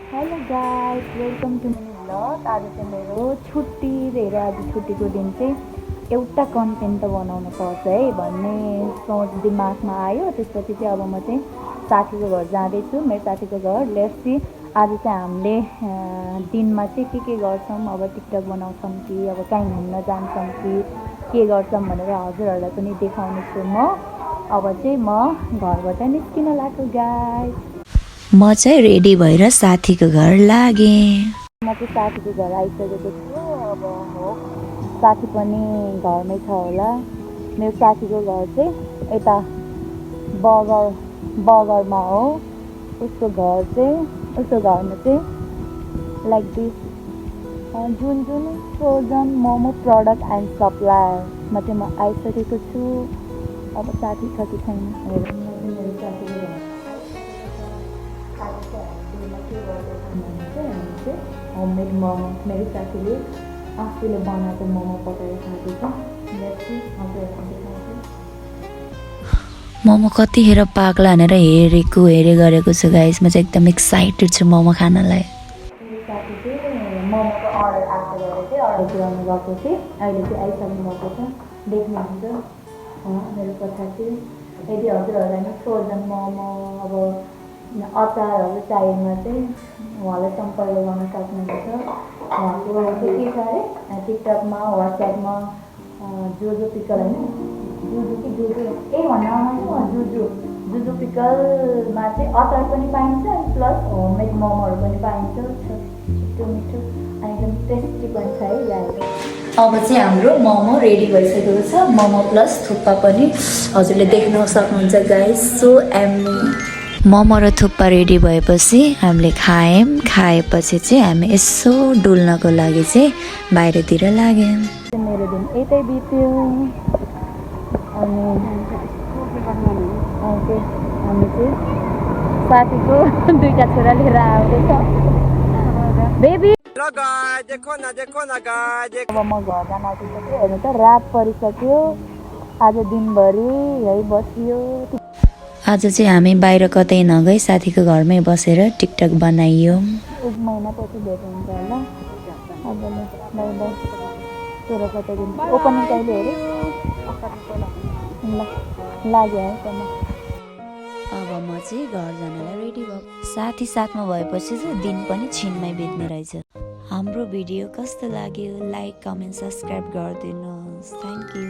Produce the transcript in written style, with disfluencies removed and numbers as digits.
Hello guys, welcome to mini vlog. आज चाहिँ मेरो छुट्टी लिएर आज छुट्टीको दिन चाहिँ एउटा कन्टेन्ट त बनाउनु पर्छ है भन्ने सोच दिमागमा आयो। त्यसपछि चाहिँ अब म चाहिँ साथीको घर जाँदैछु, मेरो साथीको घर। लेट्स सी आज चाहिँ हामीले दिनमा चाहिँ के गर्छौँ, अब टिकटक बनाउँछौँ कि अब कहीँ घुम्न जान्छौँ कि के गर्छौँ भनेर हजुरहरूलाई पनि देखाउने छु म। अब चाहिँ म घरबाट निस्किन लाग्छु गाइस। म चाहिँ रेडी भएर साथीको घर लागेँ। म चाहिँ साथीको घर आइसकेको छु। अब हो साथी पनि घरमै छ होला। मेरो साथीको घर चाहिँ यता बगरमा हो। उसको घरमा चाहिँ लाइक दिस जुन फ्रोजन मोमो प्रडक्ट एन्ड सप्लायरमा चाहिँ म आइसकेको छु। अब साथी छ कि छैन हेरौँ। मेरो साथीको घर होममेड मोमो मेरो साथीले आफूले बनाएको मोमो पकाएर खाँदैछ। मोमो कतिखेर पाक्ला भनेर हेरे गरेको छु गाइस। म चाहिँ एकदम एक्साइटेड छु मोमो खानलाई। मेरो साथी चाहिँ मोमोको अर्डर आएको भएर चाहिँ अर्डर पुऱ्याउनु गएको थिएँ। अहिले चाहिँ आइसक्नु भएको छ, देख्नुहुन्छ मेरो पछाडि। यदि हजुरहरूलाई नि फ्रोजन मोमो अब अचारहरू चाहिएमा चाहिँ उहाँलाई सम्पर्क गर्न सक्नुहुन्छ। उहाँको चाहिँ के छ अरे टिकटकमा वाट्सएपमा जुजु पिकल होइन जुजु पिकलमा चाहिँ अचार पनि पाइन्छ प्लस होममेड मोमोहरू पनि पाइन्छ। छिटो मिठो अनि एकदम टेस्टी पनि छ है गाइस। अब चाहिँ हाम्रो मोमो रेडी भइसकेको छ। मोमो प्लस थुक्पा पनि हजुरले देख्न सक्नुहुन्छ गाइस। सो मोमो र थुक्पा रेडी भएपछि हामीले खाएपछि चाहिँ हामी यसो डुल्नको लागि चाहिँ बाहिरतिर लाग्यौँ। मेरो दिन यतै बित्यो। अनि हामी चाहिँ साथीको दुईटा छोरा लिएर आउँदैछ। बेबी अब म घर जान आँटिसक्यो। हेर्नु त रात परिसक्यो। आज दिनभरि यही बसियो। आज चाहिँ हामी बाहिर कतै नगई साथीको घरमै बसेर टिकटक बनाइयो। 1 महिनापछि भेट हुन्छ होला। अब बाई बाई। 16 17 दिन ओपनिङ कहिले हेऱ्यो लाग्यो है त। अब म चाहिँ घर जानलाई रेडी भयो। साथी साथमा भएपछि चाहिँ दिन पनि छिनमै बित्ने रहेछ। हाम्रो भिडियो कस्तो लाग्यो लाइक कमेन्ट सब्सक्राइब गरिदिनुहोस्। Thank you.